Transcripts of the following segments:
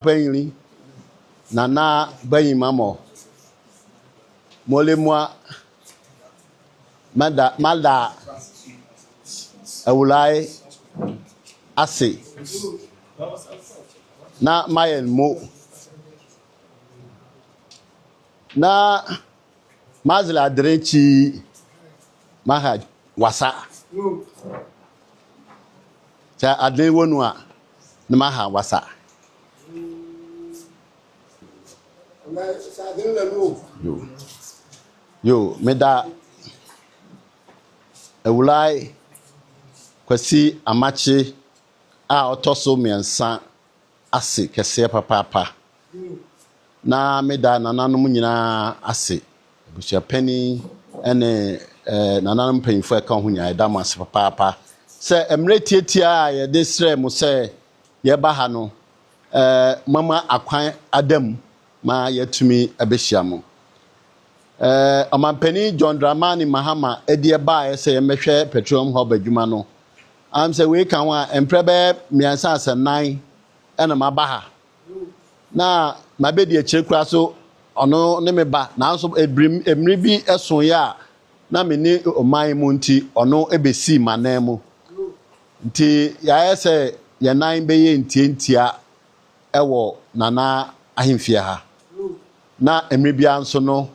Panyin Nana Banyi Mamɔ Molemua Mada mada Awulae ase na mayɛ mo na mazla adere chi maha wasa sɛ adene wɔ nu a na maha wasa. Yo, yo, meda Awulae Kwasi Amakye a ɔtɔ so mmiɛnsa ase kɛseɛ papaapa. Na meda nananom nyinaa ase, abusuapanin ne nananom mpanyinfoɔ a ɛka ho nyinaa, yɛda mo ase papaapa. Sɛ mmerɛ tietia a yɛde srɛ mo sɛ yɛba ha no, mama akwan ada mu ma yɛatumi abɛhyia mo. Ɔmampanin John Dramani Mahama de ɛbaeɛ sɛ yɛmmɛhwɛ petroleum hub adwuma no. Am sɛ wei ka ho a, mprɛ bɛyɛ mmiɛnsa asɛ nan ɛna maba ha. Na mabɛdi akyire koraa so ɔno ne me ba, nanso mmiri bi ɛsoeɛ a na me ne ɔman mu nti ɔno ɛbɛsii m'anan mu. Nti yɛayɛ sɛ yɛn nan bɛyɛ ntiantia ɛwɔ Nana ahemfie ha. Na mmiri biara nso no,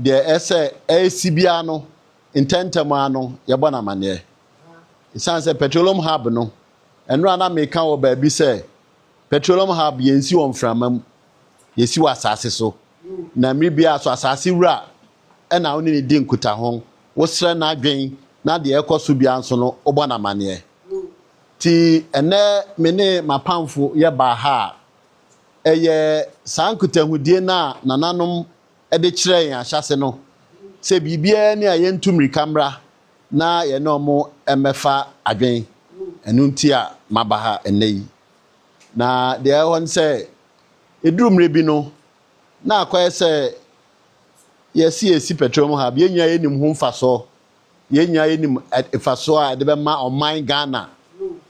deɛ ɛsɛ ɛsi biara no, ntɛntɛm ara no yɛbɔ no amanneɛ. Ɛsiane sɛ petroleum hub no, ɛnora na meka wɔ baabi sɛ petroleum hub yɛnsi wɔ mframa mu, yɛsi wɔ asase so. Na mmiri biara so asase wura ɛna wo ne ne di nkutaho, wosrɛ n'adwen na deɛ ɛkɔ so biara nso no, wobɔ no amanneɛ. Nti ɛnɛ me ne m'apamfo yɛbaa ha a, ɛyɛ saa nkutahodie no a nananom de kyerɛ yɛn ahyɛse no, sɛ biribiara ni a yɛntu mmirika mmra na yɛne ɔmo mmɛfa adwen. Ɛno nti a maba ha ɛnnɛ yi. Na deɛ ɛwɔ hɔ ne sɛ, ɛduru mmerɛ bi no, na akɔyɛ sɛ yɛsi yɛsi petroleum hub, yɛn nyinaa yɛnim ho mfasoɔ, yɛn nyinaa yɛnim mfasoɔ a yɛde bɛma ɔman Ghana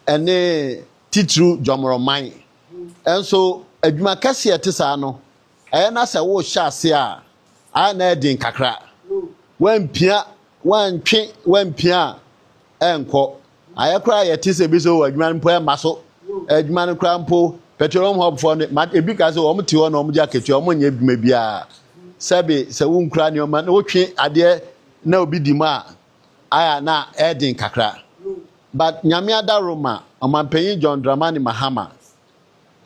ɛne titiriw Jɔmɔrɔman. Ɛnso adwuma kɛseɛ ɛte saa no, ɛyɛ na sɛ worehyɛ ase a, ayɛ na ɛden kakra. Wampia, wantwe, wampia a ɛnkɔ. Ayɛ koraa yɛte sɛ bi sɛ wɔ adwuma no mpo ɛmma so. Adwuma no koraa mpo petroleum hub foɔ no, ma ebi ka sɛ wɔn te hɔ na wɔn gye akatua, wɔn nyɛ adwuma biara. Sɛbi sɛ wonkura nneɛma na wotwe adeɛ na obi di mu a, ayɛ na ɛden kakra. But Nyame adaworoma, ɔmanpanyin John Dramani Mahama,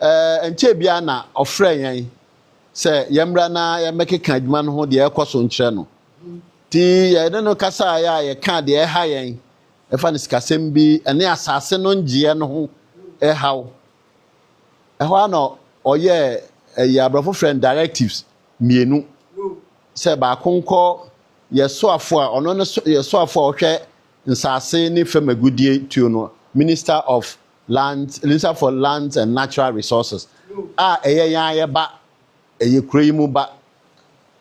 nkyɛn biara na ɔfrɛ yɛn sɛ yɛmmra na yɛmmɛkeka adwuma no ho deɛ ɛkɔ so nkyerɛ no. Nti yɛne no kasaeɛ a yɛka deɛ ɛha yɛn, ɛfa no sikasɛm bi ɛne asase no ngyeɛ no ho ɛhaw. Ɛhɔ ara na ɔyɛɛ ɛyɛ aborɔfo frɛ no directives mmienu sɛ baako nkɔ yɛ soafo a ɔno ne so yɛ soafo a ɔhwɛ nsase ne fam agudie tuo no, Minister for Lands and Natural Resources a ɛyɛ yɛn ayɛ ba, ɛyɛ kuro yi mu ba,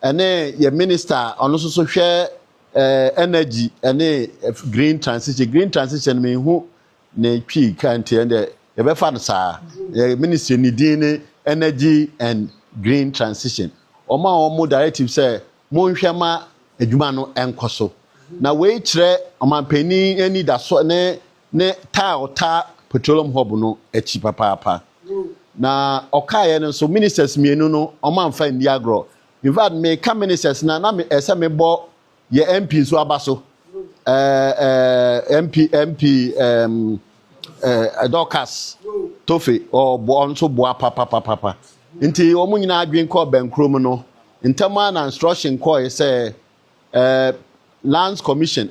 ɛne yɛ minister a ɔno nso so hwɛ energy ɛne green transition. Green transition mehu ne Twi ka nti ɛnde yɛbɛfa no saa. Yɛ ministry ne din ne Energy and Green Transition. Wɔn a wɔn directive sɛ monhwɛ ma adwuma no nkɔ so. Na wei kyerɛ ɔmanpanin ani da so ne taa ɔtaa petroleum hub no akyi papaapa. Na ɔkaeɛ no nso, ministers mmienu no, wɔn amfa nni agorɔ. In fact, meka ministers na me ɛsɛ mebɔ yɛ MP nso aba so, ɛɛ ɛɛ MP Dorcas Tofe, ɔbɔ ɔno nso boa papapapa. Nti wɔn nyinaa adwene kɔɔ bɛnkurom no ntɛm a na instruction kɔɔ sɛ Lands Commission,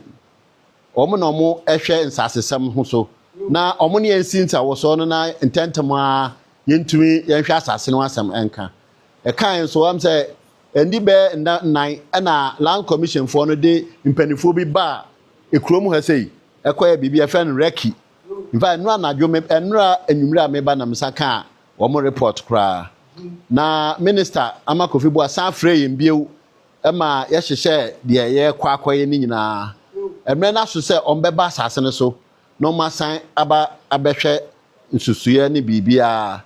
wɔn na wɔn hwɛ nsasesɛm ho so, na wɔn ne yɛn si nsawɔsɔ no na ntɛntɛm a yɛntumi yɛnhwɛ asase no asɛm nka. Ɛkan nso wɔn sɛ ɛndi bɛɛ nna nnan ɛna Land Commission foɔ no de mpanimfoɔ bi ba ekurom ha sei ɛkɔyɛ biribi ɛfɛ no recce. In fact, nnura anadwo me, nnura enwumere a meba na mesa kaa wɔn report koraa na Minister Ama Kofi Boa san frɛ yɛn bio ɛma yɛhyehyɛ deɛ yɛrekɔ akɔyɛ ne nyinaa. Mmerɛ no aso sɛ ɔmbɛba asase no so na ɔmo asan aba abɛhwɛ nsusuiɛ ne biribiara.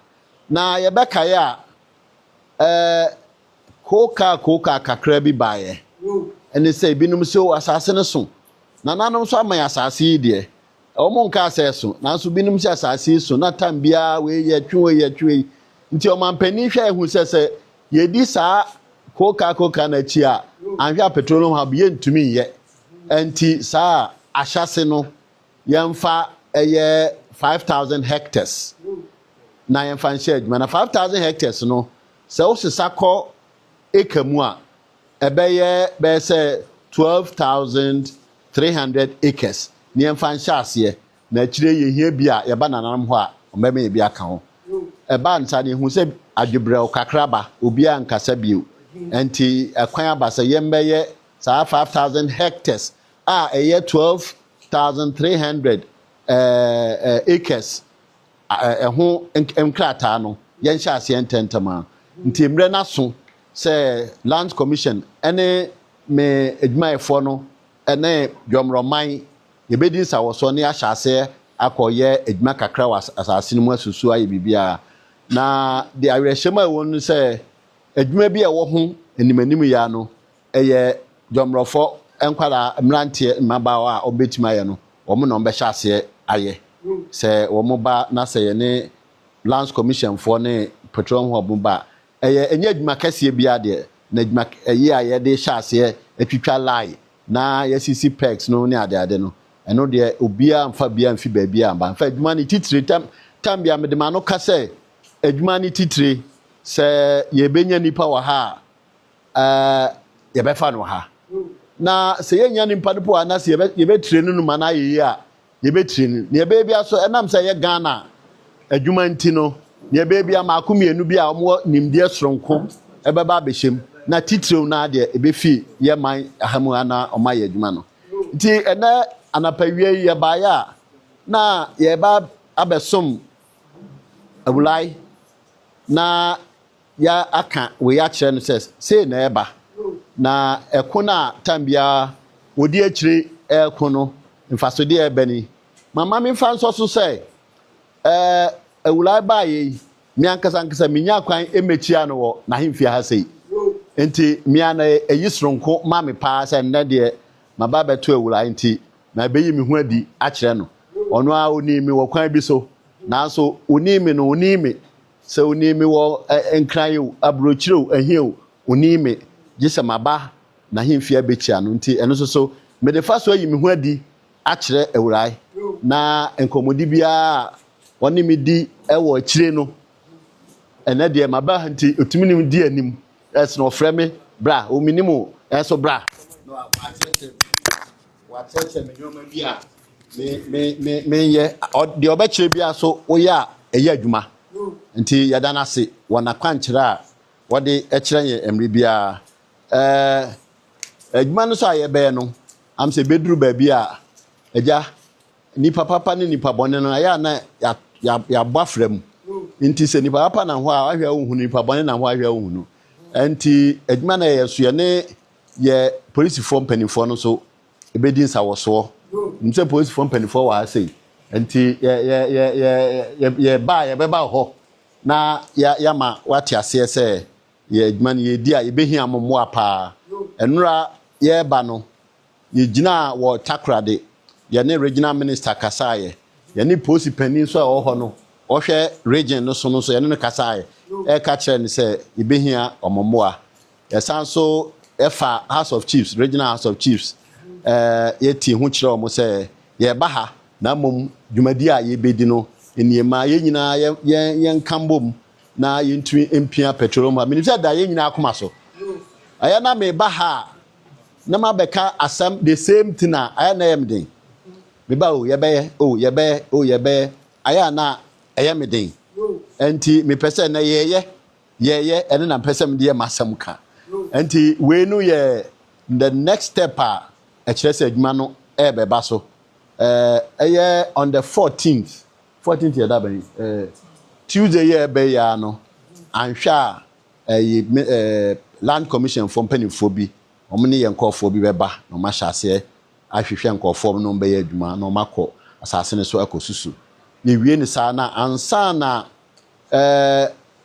Na yɛbɛkae a, ɛɛ kookaa kookaa kakra bi baeɛ. Ɛne sɛ ebinom sɛ o asase no so. Nananom nso ama yɛn asase yi deɛ. Wɔn nkaa sɛ ɛso, nanso binom sɛ asase yi so na tam biara wei yɛtwe wei yɛtwe wei. Nti ɔmanpanin hwɛ ehu sɛ sɛ yɛdi saa kookaa kookaa no akyi a, anhwɛ a petroleum hub yɛntumi nyɛ. Nti saa ahyase no yɛmfa ɛyɛ 5,000 hectares na yɛmfa nhyɛ adwuma. Na 5,000 hectares no, sɛ wosesa kɔ acre mu a, ɛbɛyɛ bɛyɛ sɛ 12,300 acres na yɛmfa nhyɛ aseɛ. Na akyire yɛhia bi a yɛba nananom hɔ a, ɔmbɛma yɛ bi aka ho. Ɛbaa nsa no yɛhu sɛ adwebrɛw kakra ba, obiara nkasa bio. Nti ɛkwan aba sɛ yɛmbɛyɛ saa 5,000 hectares a ɛyɛ 12,300 acres ɛho nkrataa no, yɛnhyɛ aseɛ ntɛntɛm a. Nti mmerɛ n'aso sɛ Land Commission ɛne me adwumayɛfoɔ no ɛne dwɔmrɔman yɛbɛdi nsawɔsoɔ ne ahyɛ aseɛ akɔyɛ adwuma kakra wɔ asase no mu, asusu ayɛ biribiara. Na de awerɛhyɛm a ɛwɔ no sɛ adwuma bi a ɛwɔ ho animanim yia no, ɛyɛ dwɔmrɔfoɔ nkwadaa, mmeranteɛ, mmabaawa a wɔbɛtumi ayɛ no, wɔn na wɔbɛhyɛ aseɛ ayɛ. Sɛ wɔn ba na sɛ yɛne Lands Commission foɔ ne petroleum hub ba, ɛyɛ ɛnyɛ adwuma kɛseɛ biara deɛ, na adwuma ɛyi a yɛde hyɛ aseɛ atwitwa line na yɛsisi pegs no ne adeade no, ɛno deɛ obiara nfa biara nfi baabi a mba nfa. Adwuma no titire tam tam bia mede ma no ka sɛ adwuma no titire sɛ yɛbɛnya nipa wɔ ha a, yɛbɛfa no wɔ ha. Na sɛ yɛnya nipa no po a, na sɛ yɛbɛtire no ma no ayɛ yie a, yɛbɛtire no. Nea ɛbɛyɛ bi aso ɛnam sɛ ɛyɛ Ghana adwuma nti no, nea ɛbɛyɛ bi a maako mmienu bi a wɔwɔ nimdeɛ soronko ɛbɛba abɛhyɛ mu. Na titire no adeɛ ɛbɛfi yɛ man ha mu ana ɔmo ayɛ adwuma no. Nti ɛnɛ anapa wie yi yɛbaeɛ a, na yɛba abɛsom Awulai na yɛ aka wei akyerɛ no sɛ sei na ɛba na ɛko no a tam biara wɔdi akyire ɛɛko no, mfasodeɛ ɛbɛ ni. Mama memfa nsɔ so sɛ Awulai baayɛ yi, me ankasa ankasa menya kwan mmɛkyia no wɔ n'ahemfie ha sei. Nti mmea no ɛyi soronko ma me paa sɛ nnɛ deɛ maba abɛto Awulai, nti na ɛbɛyi me ho adi akyerɛ no. Ɔno a onim me wɔ kwan bi so, nanso onim me no, onim me sɛ onim me wɔ Nkran o, aburokyire o, ahia o, onim me gye sɛ maba n'ahemfie abɛkyia no. Nti ɛno nso so mede fa so ayi me ho adi akyerɛ Awurai na nkɔmmɔdi biara a ɔne me di ɛwɔ akyire no, ɛnɛ deɛ maba ha nti otumi ne me di anim. Ɛsɛ ɔfrɛ me bra, ominim o, ɛnso bra na wakyerɛkyerɛ me nneɛma bi a me me me menyɛ. Deɛ ɔbɛkyerɛ biara so woyɛ a, ɛyɛ adwuma. Nti yɛda no ase wɔ n'akwankyerɛ a wɔde kyerɛ yɛn mmerɛ biara. Adwuma no so a yɛbɛyɛ no am sɛ bɛduru baabi a agya nipa papa ne nipa bɔne no ɛyɛ a na yɛabɔ afra mu. Nti sɛ nipa papa nam hɔ a ahwɛ a wohu no, nipa bɔne nam hɔ a ahwɛ a wohu no. Nti adwuma no yɛ so yɛne yɛ polisifoɔ mpanimfoɔ no nso ebɛdi nsawɔsoɔ nim sɛ polisifoɔ mpanimfoɔ wɔ ha sei. Nti yɛ yɛ yɛ yɛ yɛ yɛba a yɛbɛba hɔ na yɛ yɛama wate aseɛ sɛ yɛ adwuma no yɛdi a, yɛbɛhia mo mmoa paa. Nnora yɛreba no, yɛgyina wɔ Takoradi, yɛne regional minister kasaeɛ, yɛne polisi panin nso a ɛwɔ hɔ no ɔhwɛ region no so no nso yɛne no kasaeɛ, ɛreka kyerɛ no sɛ yɛbɛhia ɔmo mmoa. Yɛsan so ɛfa House of Chiefs, Regional House of Chiefs, yɛti ho kyerɛ ɔmo sɛ yɛreba ha na mmom dwumadi a yɛbɛdi no nneɛma yɛn nyinaa yɛn yɛn yɛnka mbom na yɛntumi mpia petroleum ha. Menim sɛ da yɛn nyinaa akoma so ɛyɛ na meba ha a na mabɛka asɛm the same thing a ɛyɛ na ɛyɛ me den. Meba o, yɛbɛyɛ o, yɛbɛyɛ o, yɛbɛyɛ, ayɛ a na ɛyɛ me den. Nti mepɛ sɛ na yɛyɛ yɛyɛ ɛne na mpɛ sɛ mede yɛ m'asɛm ka. Nti wei no yɛ the next step a ɛkyerɛ sɛ adwuma no ɛrebɛba so. Ɛyɛ on the 14th, 14th yɛ da bɛn? Tuesday yɛ ɛbɛyɛ no anhwɛ a ɛyɛ Land Commission foɔ mpanimfoɔ bi, wɔn ne yɛn nkurɔfoɔ bi bɛba na wɔn ahyɛ aseɛ ahwehwɛ nkurɔfoɔ no bɛyɛ adwuma na wɔn akɔ asase no so akɔ susu. Yɛwie ne saa na ansa na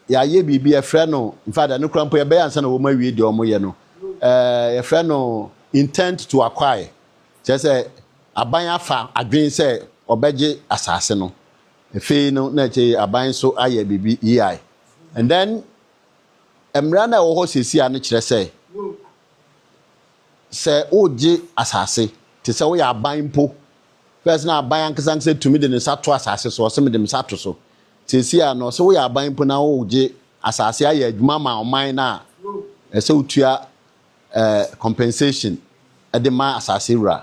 Yɛayɛ biribi yɛfrɛ no, in fact, ɛno koraa mpo yɛbɛyɛ ansa na wɔn awie deɛ wɔyɛ no. Yɛfrɛ no intent to acquire. Kyerɛ sɛ aban afa adwene sɛ ɔbɛgye asase no. Afei no na akyire aban nso ayɛ biribi EI. And then mmara no a ɛwɔ hɔ seesei a no kyerɛ sɛ sɛ wogye asase te sɛ woyɛ aban mpo first na aban ankasa ankasa tumi de ne nsa to asase so ɔsɛ mede me nsa to so seesei a no sɛ woyɛ aban mpo na wogye asase ayɛ adwuma ma ɔman no a ɛsɛ wotua compensation de ma asase wura.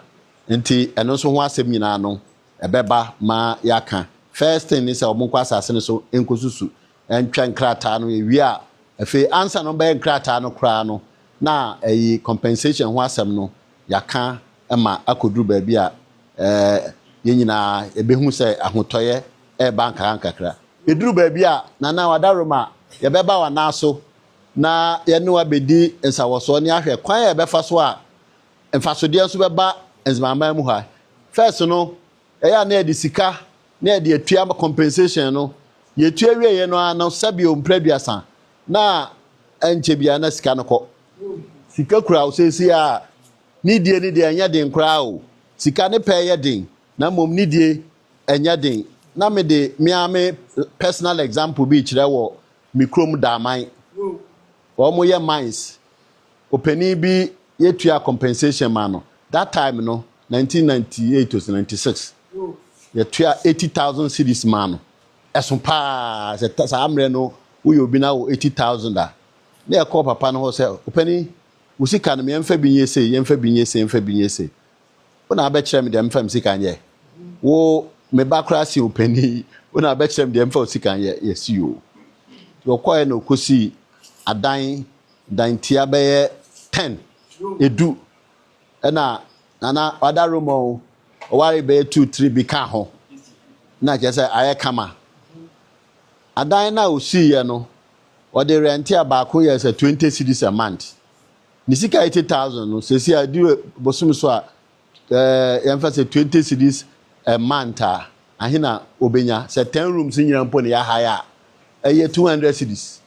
Nti ɛno nso ho asɛm nyinaa no ɛbɛba ma yɛaka. First thing ne sɛ wɔn nkɔ asase no so nkɔsusu ntwa nkrataa no ewie a afei ansa na wɔbɛyɛ nkrataa no koraa no na ɛyi compensation ho asɛm no yɛaka ma akɔduru baabi a yɛn nyinaa yɛbɛhu sɛ ahotɔyɛ ɛreba nkakra nkakra. Ɛduru baabi a Nana Wadaroma yɛbɛba w'anan so na yɛne wo abɛdi nsawɔsoɔ ne ahwɛ kwan a yɛbɛfa so a mfasodeɛ nso bɛba Nzemaman mu ha. First no, ɛyɛ a na yɛde sika na yɛde atua compensation no. Yɛtua wieɛ no ara no sɛbio mprɛ aduasa na ɛnkyɛ biara na sika no kɔ. Sika kura wo seesei a ne die ne deɛ ɛnyɛ den koraa o. Sika ne pɛ yɛ den na mmom ne die ɛnyɛ den. Na mede me ara me personal example bi rekyerɛ wɔ me kurom Daaman. Wɔn yɛ mines. Ɔpanin bi yɛtua compensation ma no. That time no, 1998 to 96, yɛtua 80,000 cedis maa no. Ɛso paa sɛ saa mmerɛ no woyɛ obi na wɔ 80,000 a. Na yɛkɔɔ papa no hɔ sɛ, ɔpanin, wo sika no yɛmfa bi nyɛ sei, yɛmfa bi nyɛ sei, yɛmfa bi nyɛ sei. Wo na abɛkyerɛ me deɛ mfa me sika nyɛ. Wo me ba koraa sen ɔpanin yi, wo na abɛkyerɛ me deɛ mfa wo sika nyɛ. Yɛsi o. Ɔkɔɛ na ɔkɔsii adan dantia bɛyɛ 10, edu. Ɛna Nana wada Roma o, ɔware bɛyɛ 2, 3 bi ka ho. Na kyerɛ sɛ ayɛ kama. Adan no a ɔsiiɛ no, ɔde rɛnte a baako yɛ sɛ 20 cedis a month. Ne sika 80,000 no, seesei a ɛdu bosom so a, yɛmfa sɛ 20 cedis a month a, ahe na obenya? Sɛ 10 rooms nyinaa mpo na yɛahae a, ɛyɛ 200 cedis.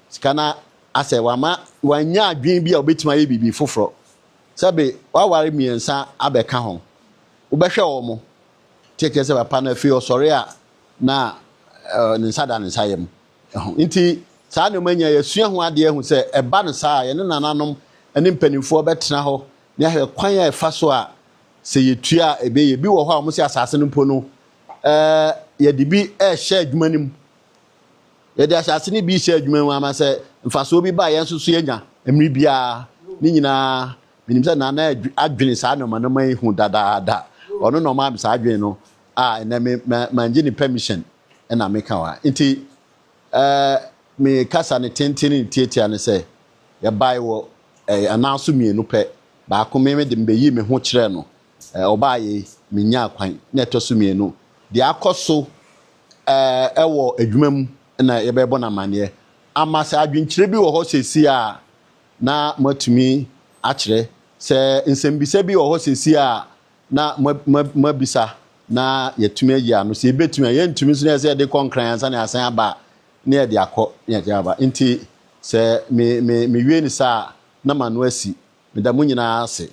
Sika no asɛ wama wanya adwene bi a obetumi ayɛ biribi foforɔ. Sɛbe waware mmiɛnsa abɛka ho, wobɛhwɛ wɔn. Nti ɛkyerɛ sɛ papa no afei ɔsɔre a na ne nsa da ne nsa yam. Ɛho nti saa nneɛma nyinaa yɛasua ho adeɛ ahu sɛ ɛba no saa a yɛne nananom ne mpanimfoɔ bɛtena hɔ na yɛahwɛ kwan a ɛfa so a sɛ yɛtua a ɛbɛyɛ. Bi wɔ hɔ a wɔn sɛ asase no mpo no yɛde bi ɛrehyɛ adwuma no mu. Yɛde asase no bi rehyɛ adwuma mu ama sɛ mfasoɔ bi ba a yɛn nso so yɛnya mmere biara. Ne nyinaa menim sɛ Nana adwene saa nneɛma nneɛma yi ho dadaada. Ɔno na ɔmaa me saa adwene no a ɛnɛ me mangye ne permission ɛna meka wɔ ha. Nti me kasa ne tenten ne tiatia ne sɛ yɛbae wɔ anan so mmienu pɛ. Baako me de mebɛyii me ho kyerɛɛ no. Ɔbaa yei menyaa kwan. Na ɛtɔ so mmienu deɛ akɔ so wɔ adwuma mu na yɛbɛbɔ no amanneɛ ama sɛ adwenkyerɛ bi wɔ hɔ seesei a na moatumi akyerɛ. Sɛ nsɛmbisa bi wɔ hɔ seesei a na moabisa na yɛatumi ayi ano. Sɛ yɛbɛtumi a, yɛntumi nso na yɛ sɛ yɛde kɔ Nkran ansa na yɛasan aba a, na yɛde akɔ na yɛde aba. Nti sɛ me me mewie no saa a, na m'ano asi. Meda mo nyinaa ase.